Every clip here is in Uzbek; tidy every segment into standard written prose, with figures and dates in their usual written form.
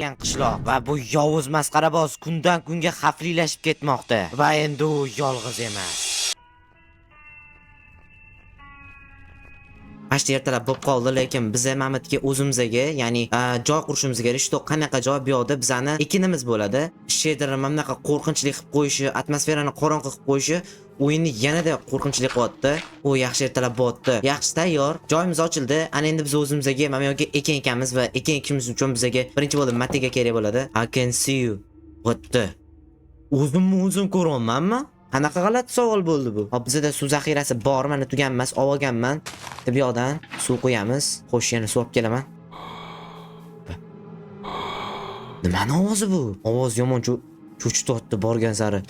Qishloq va bu yovuz masxaraboz kundan kunga xavflilashib ketmoqda va endi u yolg'iz emas. Pashta ertalab bo'lib qoldi, lekin biz Mamatga o'zimizga, ya'ni joy qurishimiz kerak. Shu qanaqa joy bu yoqda bizani ekinimiz bo'ladi. Shederni mana bunaqa qo'rqinchli qilib qo'yishi, atmosferani qorong'i qilib qo'yishi o'yinni yanada qo'rqinchli qilyapti. U yaxshi ertalab bo'lyapti. Yaxshi tayyor. Joyimiz ochildi. Ana endi biz o'zimizga mana bu yerga ekin ekamiz va ekin ekishimiz uchun bizga birinchi bo'lib мотыга kerak bo'ladi. I can see you. What the? O'zimni o'zim ko'ryapmanmi? Qanaqa g'alati savol bo'ldi bu? Hop, bizda suv zaxirasi bor, mana tuganmas, olganman. Bu yoqdan suv qo'yamiz. Xo'sh, yana suv olib kelaman. Nimani ovozi bu? Ovoz yomon cho'chityapti borgan sari.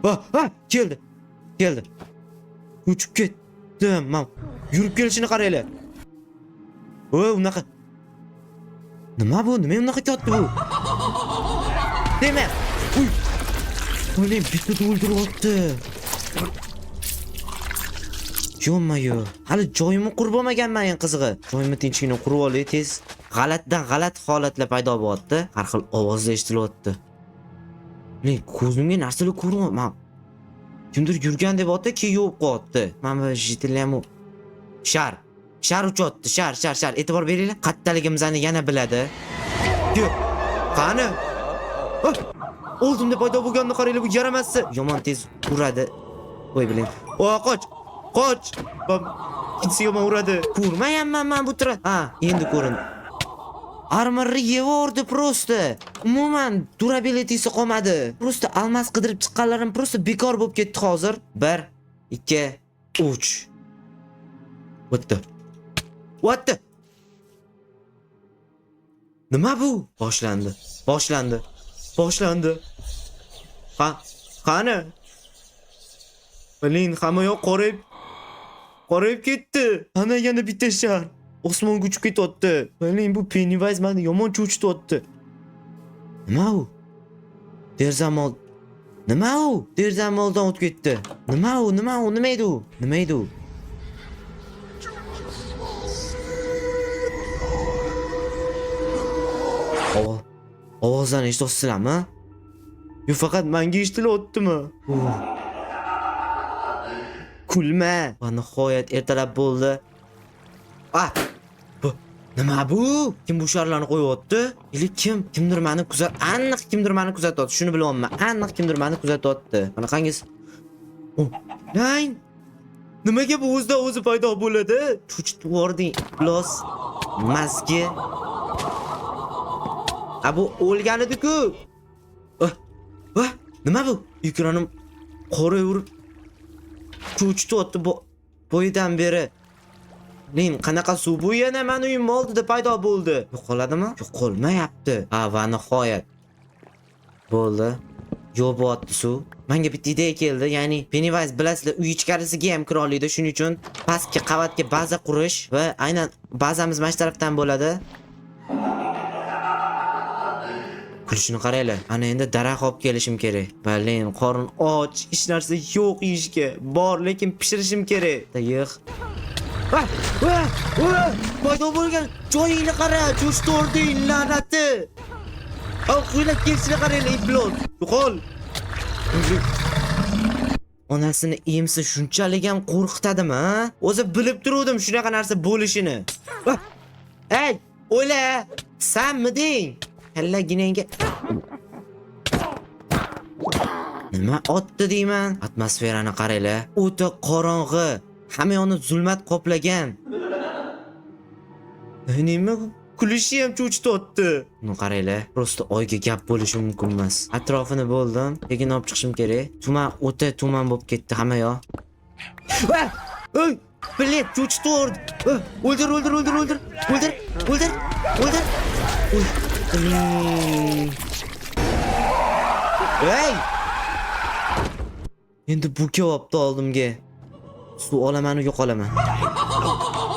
Ha, ha, keldi. Keldi. Uchib ketdim. Man yurib kelishini qaranglar. O, unaqa. Nima bu? Nima unaqa katta bu? Dema. Uy. O'ling, bittada o'ldiryapti. Yo'ma-yo. Hali joyimni qurib olmaganman eng qizig'i. Joyimni tinchgina qurib olay tez. G'alatdan g'alat holatlar paydo bo'lyapti. Har xil ovozlar eshitilyapti. Men ko'zimga narsalar ko'ryapman. Kimdir yurgan deb otdi, keyin yo'q qo'yapti. Mana bu житель ham shar. Shar uchyapti, shar, shar, shar. E'tibor beringlar. Qattaligimizni yana biladi. Yo'q. Qani? Oh! Oldimda paydo bo'lganini qaranglar, bu yaramassi. Yomon tez uradi. Voy biling. O, qoch. Qoch. Bam. Ikkinchisi yomon uradi. Ko'rmayapman man bu tura. Ha, endi ko'rindi. Armorni yevordi просто. Umuman durabilitysi qolmadi. Просто алмаз qidirib chiqqanlarim просто bekor bo'lib ketdi hozir. 1 2 3. What the? What the? Nima bu? Boshlandi. Boshlandi. Boshlandi. Ha, qani? Блин, hamma yoq qorayib qorayib ketdi. Ana yana bitta shar. Osmonga uchib ketyapti. Блин, bu Pennywise meni yomon cho'chityapti. Nima u? Derazam old. Nima u? Derazam oldidan o'tib ketdi. Nima u? Nima u? Nima edi u? Nima edi u? Ovoz ovozlarni eshityapsizlarmi? Yo faqat menga eshitilyaptimi? Kulma. Va nihoyat ertalab bo'ldi. Ah! Bu nima bu? Kim bu sharlarni qo'yyapti? Или kim? Kimdir meni kuzat, aniq kimdir meni kuzatyapti. Shuni bilyapman. Aniq kimdir meni kuzatyapti. Qanaqangiz? Oh, Nine! Nimaga bu o'zidan o'zi paydo bo'ladi? Cho'chitib yubording. Los мозги. A bu o'lgan edi-ku. Ah, ah, nima bu? Ekranim qorayverib cho'chityapti bu boyidan beri. Nin qanaqa suv bu yana meni uyim oldida paydo bo'ldi. Yo'qoladimi? Yo'qolmayapti. Ha, va nihoyat. Bo'ldi. Yo'q bo'lyapti suv. Menga bitta ideya keldi. Ya'ni Pennywise bilasizlar, uy ichkarisiga ham kira oladi. Shuning uchun pastki qavatga baza qurish va aynan bazamiz mana shu tarafdan bo'ladi. Kulishini qaranglar. Ana endi daraxt olib kelishim kerak. Блин, qorin och, hech narsa yo'q yeyishga. Bor, lekin pishirishim kerak. Yig'. Ah, ah, ah, paydo bo'lgan joyingni qara, cho'chtording la'nati. Ah, qo'ylab kelishini qaranglar, iflos. Yo'qol. Onasini emsa shunchalik ham qo'rqitadimi, ha? O'zi bilib turuvdim shunaqa narsa bo'lishini. Ah! Ey, o'yla, sanmiding? Kallaginangga nima otdi deyman? Atmosferani qaranglar. O'ta qorong'i. Hamma yoqni zulmat qoplagan. Nima kulishi ham cho'chityapti. Buni qaranglar. Просто oyga gap bo'lishi mumkin emas. Atrofini bo'ldim. Keyin olib chiqishim kerak. Tuman o'ta tuman bo'lib ketdi hamma yoq. Ah! Ey, блин, cho'chitdi. O'ldir, o'ldir, o'ldir, o'ldir. O'ldir, o'ldir, o'ldir. Uy, блин. Ey! Endi bu kelyapti oldimga. Suv olaman, yo'qolaman.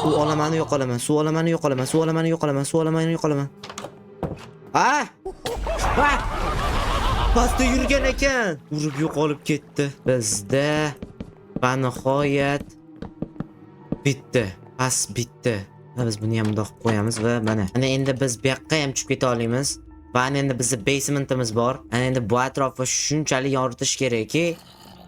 Suv olaman, yo'qolaman. Suv olaman, yo'qolaman. Suv olaman, yo'qolaman. Suv olaman, yo'qolaman. Ah! Ah! Pastda yurgan ekan. Urib yo'qolib ketdi. Bizda va nihoyat bitti. Pas bitdi. Va biz buni ham bundoq qilib qo'yamiz va mana. Ana endi biz bu yoqqa ham tushib keta olamiz. Va ana endi bizni basementimiz bor. Ana endi bu atrofni shunchalik yoritish kerakki,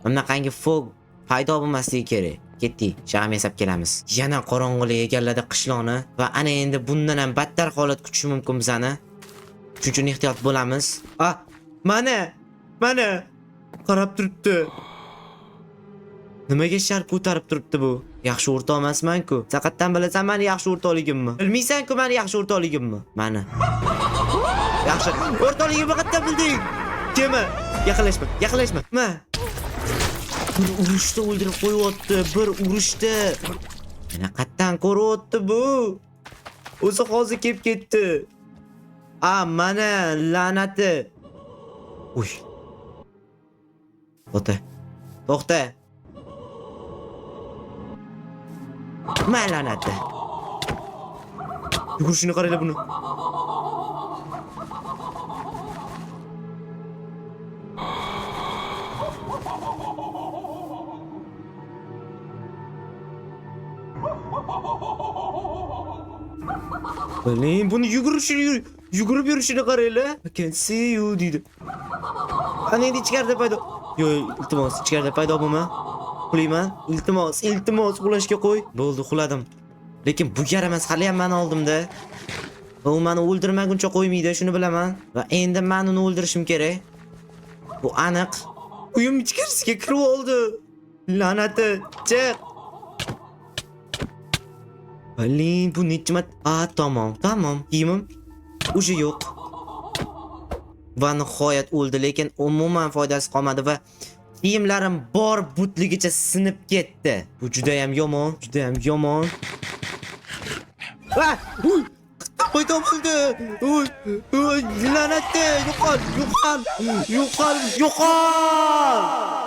bunaqangi fog paydo bo'lmasligi kerak. Ketdik, sham yasab kelamiz. Yana qorong'ulik egalladi qishloqni va ana endi bundan ham battar holat kutishi mumkin bizani. Shuning uchun ehtiyot bo'lamiz. Ah, mana, mana qarab turibdi. Nimaga shar ko'tarib turibdi bu? Yaxshi o'rtoq emasman-ku. Sen qayerdan bilasan mani yaxshi o'rtoqligimni? Bilmaysan-ku mani yaxshi o'rtoqligimni. Mana. Yaxshi o'rtoqligimni qayerdan bilding? Kema, yaqinlashma, yaqinlashma. Ma. Bir urushda o'ldirib qo'yyapti, bir urushda. Mana qayerdan ko'ryapti bu? O'zi hozir kelib ketdi. A, mana la'nati. Uy. To'xta. To'xta. Ma la'nati. Yugurishini qaranglar buni. Блин, buni yugurishini, yugurib yurishini qaranglar. I can see you deydi. Ana endi ichkarida paydo. Yo'q, iltimos, ichkarida paydo bo'lma. Uxlayman. Iltimos, iltimos, uxlashga qo'y. Bo'ldi, uxladim. Lekin bu yaramas hali ham meni oldimda. Va u meni o'ldirmaguncha qo'ymaydi, shuni bilaman. Va endi men uni o'ldirishim kerak. Bu aniq. Uyim ichkarisiga kirib oldi. La'nati, chiq. Блин, bu necha marta? A, tamom, tamom. Kiyimim уже yo'q. Va nihoyat o'ldi, lekin umuman foydasi qolmadi va kiyimlarim bor butligicha sinib ketdi. Bu juda ham yomon, juda ham yomon. Ah, uy, paydo bo'ldi. Uy, uy, la'nati, yo'qol, yo'qol, yo'qol, yo'qol.